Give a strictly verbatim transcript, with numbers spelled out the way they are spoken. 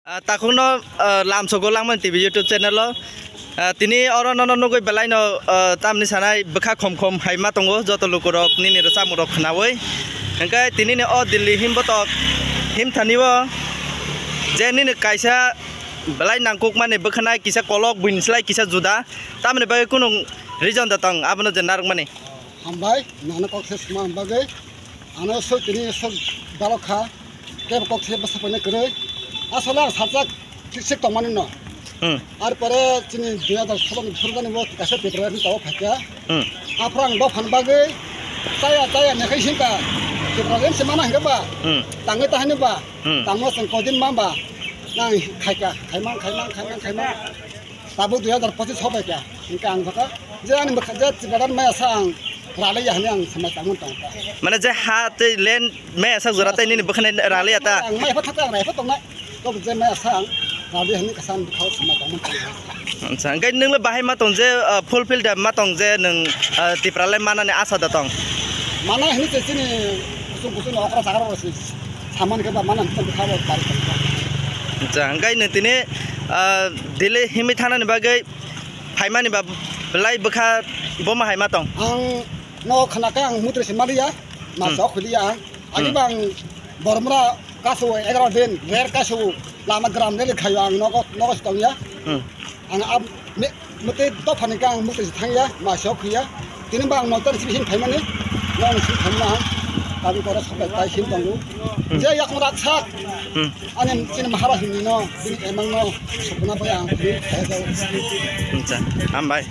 Ah, takhukno, ah, lamsogo Langmani T V YouTube channel o. Ah, tini oro nono nugwi belai no, ah, tamni sanai bwkha khom khom hai ma tongo joto lukurok nini rwchapmung rok khwnawi. Hwnkhe tini ni o Delhi himbotok himthani o je nini kaisa belai nangkukmani bwkhanai kisa kolok buini slai kisa juda. Tamni bagwi kunu reason da tong abono je narwkmani. Hambai, nana kok se sma bagwi. Ano sok tini sok dalok kha. Kebo kok se bwsa paina kwrwi. Asole ang sajak kisik tongmani no. Hmm. Ar pore chini dui hajar solo ni phuru jani bo kaisa Tripura ni tao phaikha. Hmm. Aphuru ang dophani bagwi chaya chaya nekhai hinka. Tripura ni se mana hinka ba. Hmm. Tangwi tahani ba. Hmm. Tamo chwng kodin ma ba. Nang khaika, khaimang, khaimang, khaimang, khaimang. Tabuk dui hajar pochis sobai kha. Hingke ang sakha, je ani bwkha, je Tripura maya sa ang ralaiya hwnwi ang samai tangmani tong kha. Mane je ha tei land maya sak jora tei nini bwkhani ralaiya ta? Ang mai pha thangkha, ang rai pha tongnai. Tok je maya sa ang ralaiya hwnwi kasa ang bwkhao samai tangmani tong kha. Acha, hingke nwng le bahai ma tong je, ah, fulfill da ma tong je nwng, ah, Tripura le manani asa da tong? Mana hwnwi se chini kusung kusung okra sakra rok se. Saman khe ba mana tong kha bo bari tong kha. Acha, hingke nwng tini, ah, Delhi himwi thanani bagwi phaimani ba belai bwkha bo ma hai ma tong? Ang no khana khe ang mutri se maliya, ma Hmm. sok khiliya ang. Ani Hmm. bang Bormra kasu egaroh din, rer kasu lama gram reli khayo ang nogo, nogo se tongya. Hmm. Ang ab, me, mete dophani khe ang mukti se thangya, ma se hokya. Tini ba ang notar sibising phaimani, nong sibising phaimani ang. Tabi kora sabai tai sin tongo. Hmm. Je yakung raksak. Hmm. Ani chini Maharaj ni no, chini emang no, sukuna bai ang tini khayo. Acha, hambai.